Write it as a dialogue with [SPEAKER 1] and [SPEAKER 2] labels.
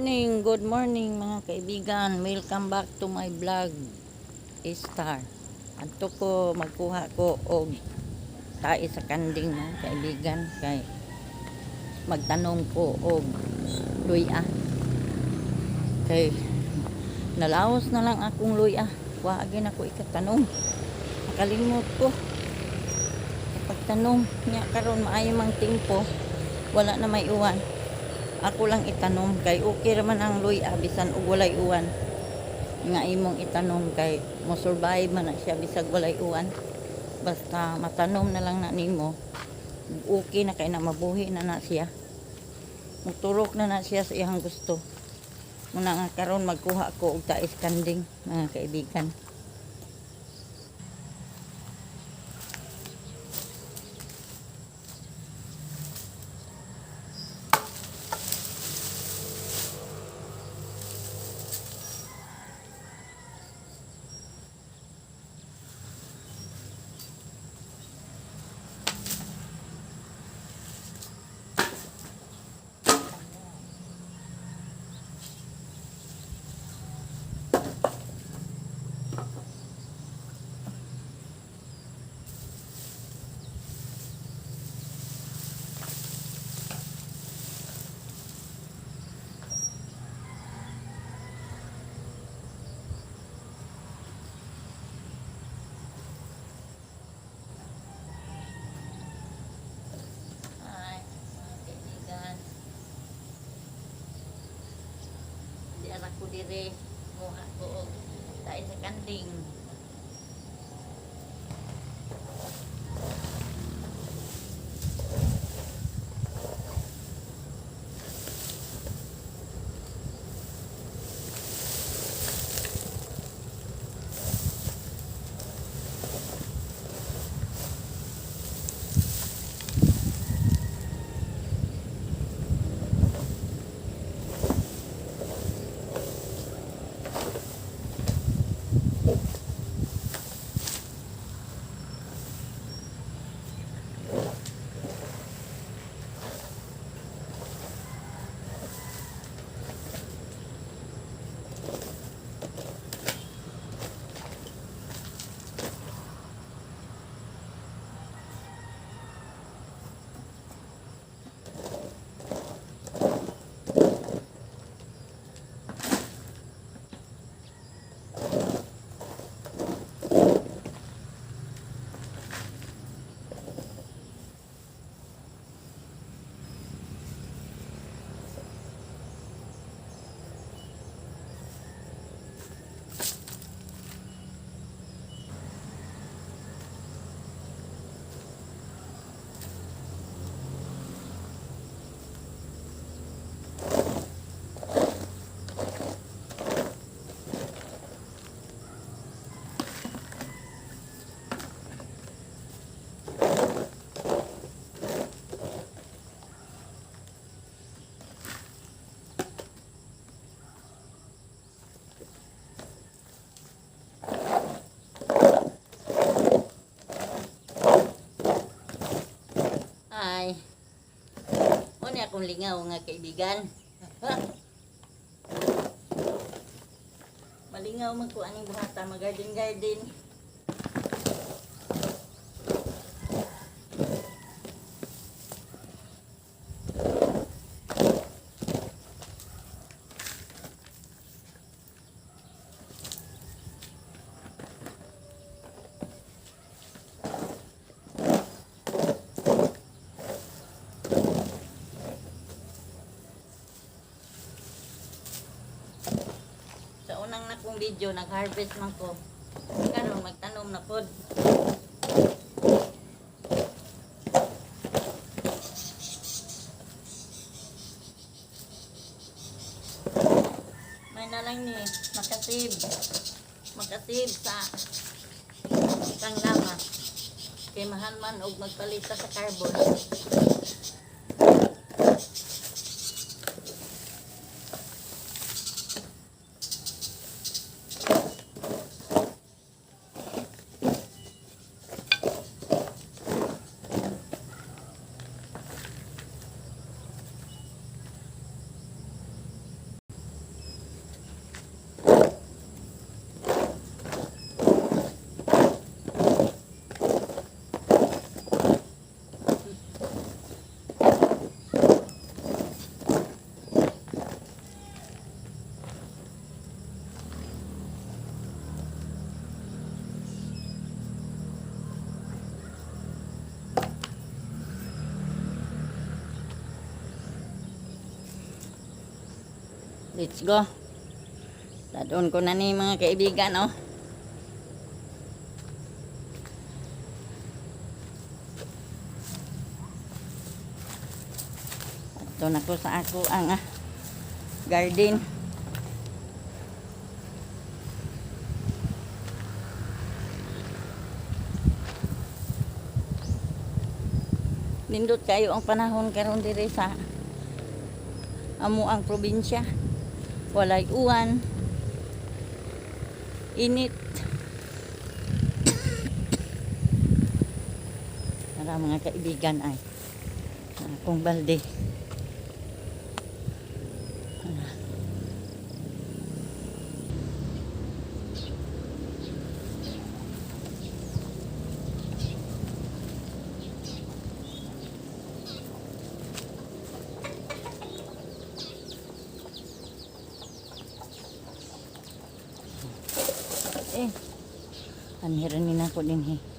[SPEAKER 1] Morning, good morning, mga kaibigan. Welcome back to my vlog. Star. Adto ko magkuha ko og tae sa kanding, mga kaibigan, kay magtanom ko og luya. Kay nalaos na lang akong luya. Wa na ko ikatanom. Nakalimot ko. Pagtanom niya karon, maayo mang timpo, wala na may uwan. Ako lang itanom kay okay raman ang luya bisan og walay uwan nga imong itanom, kay mo survive man na siya bisag walay uwan. Basta matanom na lang na nimo, okay na kay na mabuhi na na siya, muturok na na siya sa iyang gusto. Muna nga karon magkuha ko og tais kanding, mga kaibigan. Hi, mga kaibigan. Di ara ko dire, muha ko og tae sa kanding. Ay, mo ni akong lingaw nga kaibigan. Malingaw man ko aning buhata, mag-garden garden. Sa unang nakong video, nag-harvest man ko. Karon magtanom na pod. May na lang ni makasave. Makasave sa panglama. Kay mahal man og magpalit ta sa carbon. Let's go. Dadon ko na ni, mga kaibigan, oh. Ato na ko sa ako ang garden. Nindot kayo ang panahon karon diri sa amo ang probinsya. Walay uwan. Init. Tara, mga kaibigan, ay. Akong balde. Eh, anhiran ni nako dinhi.